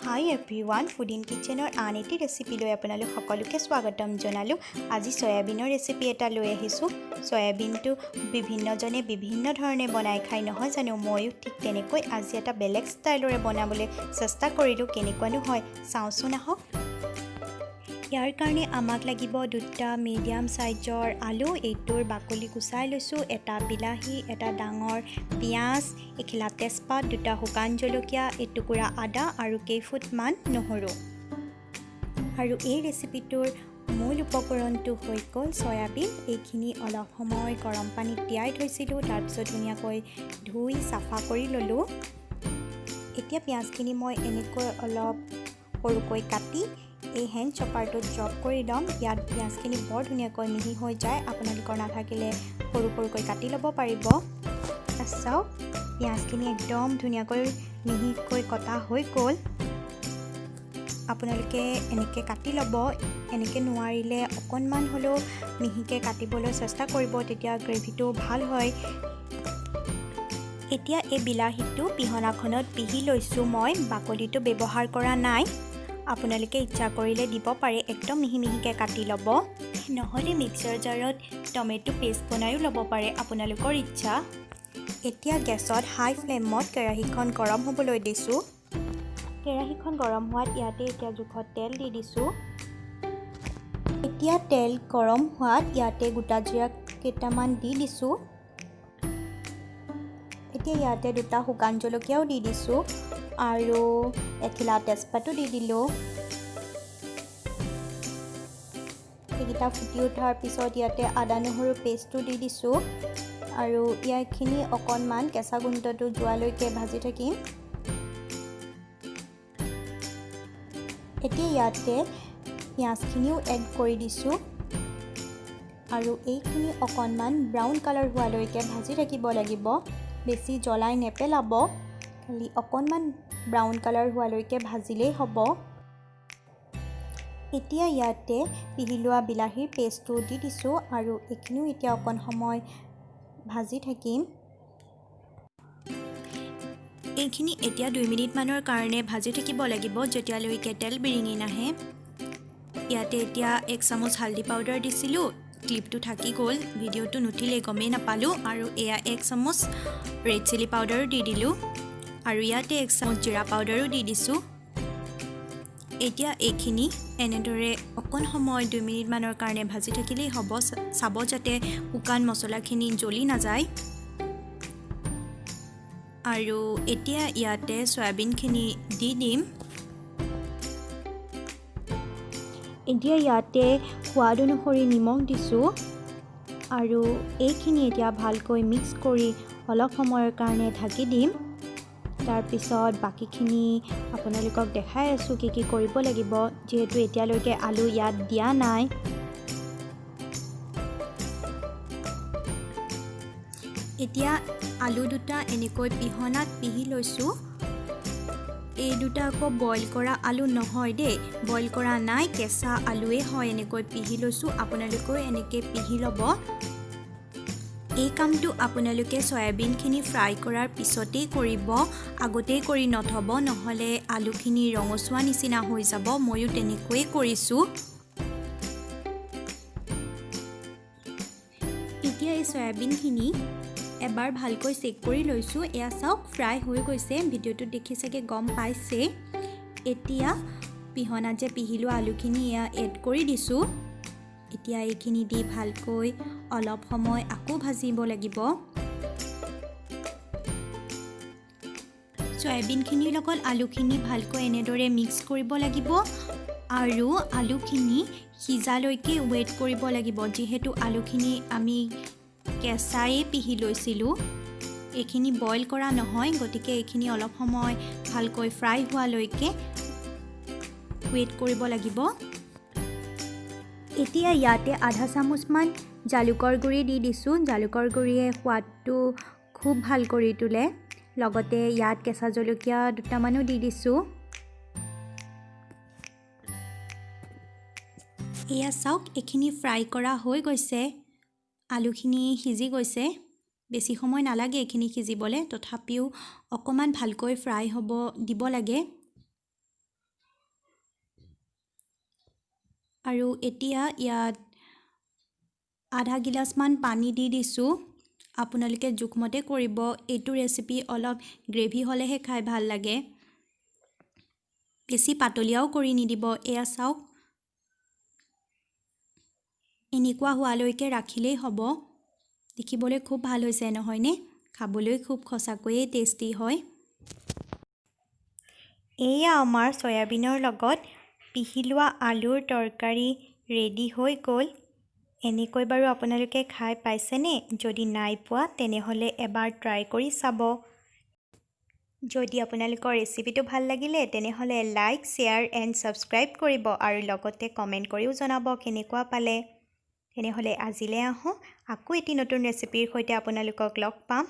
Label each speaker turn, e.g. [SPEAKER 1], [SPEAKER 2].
[SPEAKER 1] High everyone, food in কিচেনৰ আন এটি recipe লৈ আপোনালোক সকলোকে স্বাগতম জনালোঁ। আজি চয়াবিনৰ ৰেচিপি এটা লৈ আহিছোঁ। চয়াবিনটো বিভিন্নজনে বিভিন্ন ধৰণে বনাই খায়, নহয় জানো? ময়ো ঠিক তেনেকৈ আজি এটা বেলেগ ষ্টাইলৰে বনাবলৈ চেষ্টা কৰিলোঁ। কেনেকুৱানো হয় চাওঁচোন আহক। ইয়াৰ কাৰণে আমাক লাগিব দুটা মিডিয়াম চাইজৰ আলু, এইটোৰ বাকলি গুচাই লৈছোঁ, এটা বিলাহী, এটা ডাঙৰ পিঁয়াজ, এখিলা তেজপাত, দুটা শুকান জলকীয়া, এটুকুৰা আদা আৰু কেইফুটমান নহৰু। আৰু এই ৰেচিপিটোৰ মূল উপকৰণটো হৈ গ'ল চয়াবিন। এইখিনি অলপ সময় গৰম পানীত তিয়াই থৈছিলোঁ, তাৰপিছত ধুনীয়াকৈ ধুই চাফা কৰি ল'লোঁ। এতিয়া পিঁয়াজখিনি মই এনেকৈ অলপ সৰুকৈ কাটি এই হেণ্ড চপাৰটোত চপ কৰি ল'ম। ইয়াত পিঁয়াজখিনি বৰ ধুনীয়াকৈ মিহি হৈ যায়। আপোনালোকৰ নাথাকিলে সৰু সৰুকৈ কাটি ল'ব পাৰিব। চাওক, পিঁয়াজখিনি একদম ধুনীয়াকৈ মিহিকৈ কটা হৈ গ'ল। আপোনালোকে এনেকৈ কাটি ল'ব। এনেকৈ নোৱাৰিলে অকণমান হ'লেও মিহিকৈ কাটিবলৈ চেষ্টা কৰিব, তেতিয়া গ্ৰেভিটো ভাল হয়। এতিয়া এই বিলাহীটো পিহনাখনত পিহি লৈছোঁ। মই বাকলিটো ব্যৱহাৰ কৰা নাই, আপোনালোকে ইচ্ছা কৰিলে দিব পাৰে। একদম মিহি মিহিকৈ কাটি ল'ব, নহ'লে মিক্সাৰ জাৰত টমেটো পেষ্ট বনায়ো ল'ব পাৰে, আপোনালোকৰ ইচ্ছা। এতিয়া গেছত হাই ফ্লেমত কেৰাহীখন গৰম হ'বলৈ দিছোঁ। কেৰাহীখন গৰম হোৱাত ইয়াতে এতিয়া জোখত তেল দি দিছোঁ। এতিয়া তেল গৰম হোৱাত ইয়াতে গোটা জিৰা কেইটামান দি দিছোঁ। এতিয়া ইয়াতে দুটা শুকান জলকীয়াও দি দিছোঁ আৰু এখিলা তেজপাতো দি দিলোঁ। সেইকেইটা ফুটি উঠাৰ পিছত ইয়াতে আদা নহৰু পেষ্টটো দি দিছোঁ আৰু ইয়াৰখিনি অকণমান কেঁচা গোন্ধটো যোৱালৈকে ভাজি থাকিম। এতিয়া ইয়াতে পিঁয়াজখিনিও এড কৰি দিছোঁ আৰু এইখিনি অকণমান ব্ৰাউন কালাৰ হোৱালৈকে ভাজি থাকিব লাগিব। বেছি জ্বলাই নেপেলাব, খালি অকণমান ব্ৰাউন কালাৰ হোৱালৈকে ভাজিলেই হ'ব। এতিয়া ইয়াতে পিহি লোৱা বিলাহীৰ পেষ্টটো দি দিছোঁ আৰু এইখিনিও এতিয়া অকণ সময় ভাজি থাকিম। এইখিনি এতিয়া 2 মিনিটমানৰ কাৰণে ভাজি থাকিব লাগিব, যেতিয়ালৈকে তেল বিৰিঙি নাহে। ইয়াতে এতিয়া 1 চামুচ হালধি পাউডাৰ দিছিলোঁ, ক্লিপটো থাকি গ'ল, ভিডিঅ'টো নুঠিলে গমেই নাপালোঁ। আৰু এয়া 1 চামুচ ৰেড চিলি পাউডাৰো দি দিলোঁ আৰু ইয়াতে 1 চামুচ জিৰা পাউডাৰো দি দিছোঁ। এতিয়া এইখিনি এনেদৰে অকণ সময় 2 মিনিটমানৰ কাৰণে ভাজি থাকিলেই হ'ব। চাব যাতে শুকান মছলাখিনি জ্বলি নাযায়। আৰু এতিয়া ইয়াতে চয়াবিনখিনি দি দিম। এতিয়া ইয়াতে সোৱাদ অনুসৰি নিমখ দিছোঁ আৰু এইখিনি এতিয়া ভালকৈ মিক্স কৰি অলপ সময়ৰ কাৰণে ঢাকি দিম। তাৰপিছত বাকীখিনি আপোনালোকক দেখাই আছোঁ কি কি কৰিব লাগিব, যিহেতু এতিয়ালৈকে আলু ইয়াত দিয়া নাই। এতিয়া আলু দুটা এনেকৈ পিহনাত পিহি লৈছোঁ। এই দুটা আকৌ বইল কৰা আলু নহয় দেই, বইল কৰা নাই, কেঁচা আলুৱে হয়। এনেকৈ পিহি লৈছোঁ, আপোনালোকেও এনেকৈ পিহি ল'ব। এই কামটো আপোনালোকে চয়াবিনখিনি ফ্ৰাই কৰাৰ পিছতেই কৰিব, আগতেই কৰি নথ'ব, নহ'লে আলুখিনি ৰঙচুৱা নিচিনা হৈ যাব। ময়ো তেনেকৈয়ে কৰিছোঁ। এতিয়া এই চয়াবিনখিনি এবাৰ ভালকৈ চেক কৰি লৈছোঁ। এয়া চাওক, ফ্ৰাই হৈ গৈছে, ভিডিঅ'টোত দেখি চাগে গম পাইছে। এতিয়া পিহনাত যে পিহি লোৱা আলুখিনি এয়া এড কৰি দিছোঁ। এতিয়া এইখিনি দি ভালকৈ অলপ সময় আকৌ ভাজিব লাগিব। চয়াবিনখিনিৰ লগত আলুখিনি ভালকৈ এনেদৰে মিক্স কৰিব লাগিব আৰু আলুখিনি সিজালৈকে ৱেইট কৰিব লাগিব। যিহেতু আলুখিনি আমি কেঁচায়ে পিহি লৈছিলোঁ, এইখিনি বইল কৰা নহয়, গতিকে এইখিনি অলপ সময় ভালকৈ ফ্ৰাই হোৱালৈকে ৱেইট কৰিব লাগিব। এতিয়া ইয়াতে আধা চামুচমান জালুকৰ গুড়ি দি দিছোঁ। জালুকৰ গুড়িয়ে সোৱাদটো খুব ভাল কৰি তোলে। লগতে ইয়াত কেঁচা জলকীয়া দুটামানো দি দিছোঁ। এয়া চাওক, এইখিনি ফ্ৰাই কৰা হৈ গৈছে, আলুখিনি সিজি গৈছে। বেছি সময় নালাগে এইখিনি সিজিবলৈ, তথাপিও অকণমান ভালকৈ ফ্ৰাই হ'ব দিব লাগে। আৰু এতিয়া ইয়াত আধা গিলাচমান পানী দি দিছোঁ। আপোনালোকে জোখমতে কৰিব। এইটো ৰেচিপি অলপ গ্ৰেভি হ'লেহে খাই ভাল লাগে, বেছি পাতলীয়াও কৰি নিদিব। এয়া চাওক, এনেকুৱা হোৱালৈকে ৰাখিলেই হ'ব। দেখিবলৈ খুব ভাল হৈছে নহয়নে? খাবলৈ খুব সঁচাকৈয়ে টেষ্টি হয়। এয়া আমাৰ চয়াবিনৰ লগত পিহি লোৱা আলুৰ তৰকাৰী ৰেডি হৈ গ'ল। এনেকৈ বাৰু আপোনালোকে খাই পাইছেনে? যদি নাই পোৱা, তেনেহ'লে এবাৰ ট্ৰাই কৰি চাব। যদি আপোনালোকৰ ৰেচিপিটো ভাল লাগিলে, তেনেহ'লে লাইক, শ্বেয়াৰ এণ্ড ছাবস্ক্ৰাইব কৰিব আৰু লগতে কমেণ্ট কৰিও জনাব কেনেকুৱা পালে। তেনেহ'লে আজিলৈ আহোঁ, আকৌ এটি নতুন ৰেচিপিৰ সৈতে আপোনালোকক লগ পাম।